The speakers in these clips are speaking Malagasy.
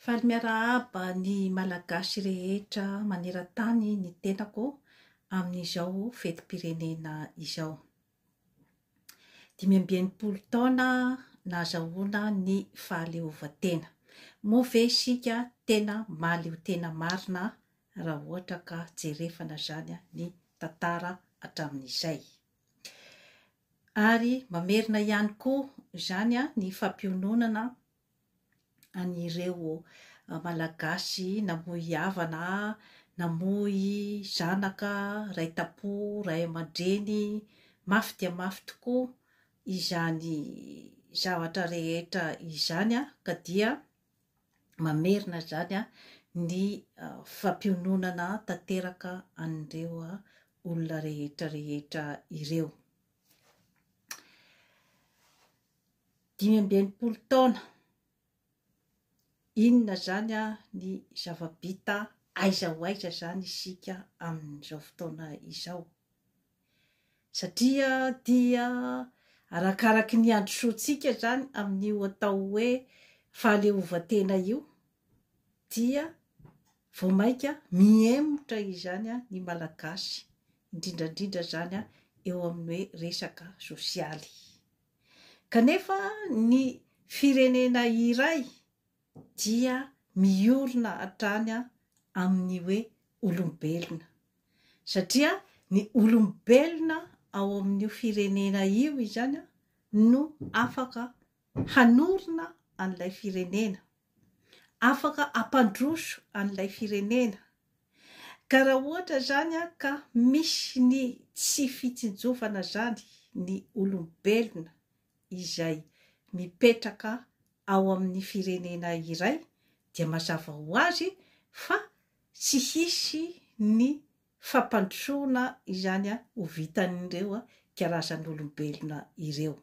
Faly miarahaba ny Malagasy rehetra maneran-tany ny tenako amin'izao fetim-pirenena izao. 65 taona nahazahoana ny fahaleovantena. Moa ve isika tena mahaleo tena marina raha ohatra ka jerefana izany ny tantara hatramin'izay? Ary mamerina ihany koa izany ny fampiononana an'ireo Malagasy namoy havana, namoy zanaka, ray tam-po, ray aman-dreny, mafy dia mafy tokoa izany zavatra rehetra izany ka dia mamerina izany ny fampiononana tanteraka an'ireo olona rehetra rehetra ireo. 65 taona, inona izany ny zava-bita, aiza ho aiza izany isika amin'izao fotoana izao? Satria dia arakaraky ny handrosoantsika izany amin'io atao hoe fahaleovantena io dia vao mainka mihemotra izany ny Malagasy, indrindra indrindra izany eo amin'ny hoe resaka sosialy. Kanefa ny firenena iray dia miorina hatrany amin'ny hoe olombelona. Satria ny olombelona ao amin'io firenena io izany no afaka hanorina an'ilay firenena, afaka hampandroso an'ilay firenena. Ka raha ohatra izany ka misy ny tsy fitsinjovana izany ny olombelona izay mipetraka ao amin'ny firenena iray dia mazava ho azy fa tsy hisy ny fampandrosoana izany ho vitan'ireo karazan'olombelona ireo.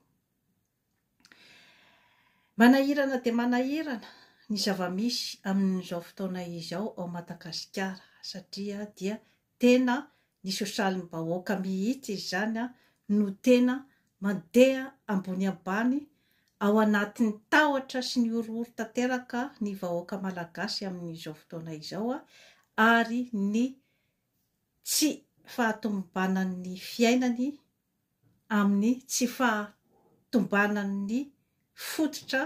Manahirana dia manahirana ny zava-misy amin'izao fotoana izao ao Madagasikara satria dia tena ny sosialim-bahoaka mihitsy izany no tena mandeha ambony ambany ao anatin'ny tahotra sy ny horohoro tanteraka ny vahoaka malagasy amin'izao fotoana izao ary ny tsy fahatomombanan'ny fiainany amin'ny tsy fahatombanan'ny fototra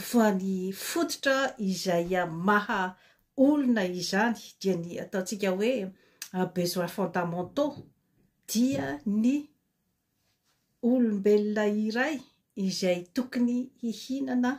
fa ny fototra izay maha olona izany dia ny ataontsika hoe besoins fondamentaux dia ny olombelona iray izay tokony hihinana.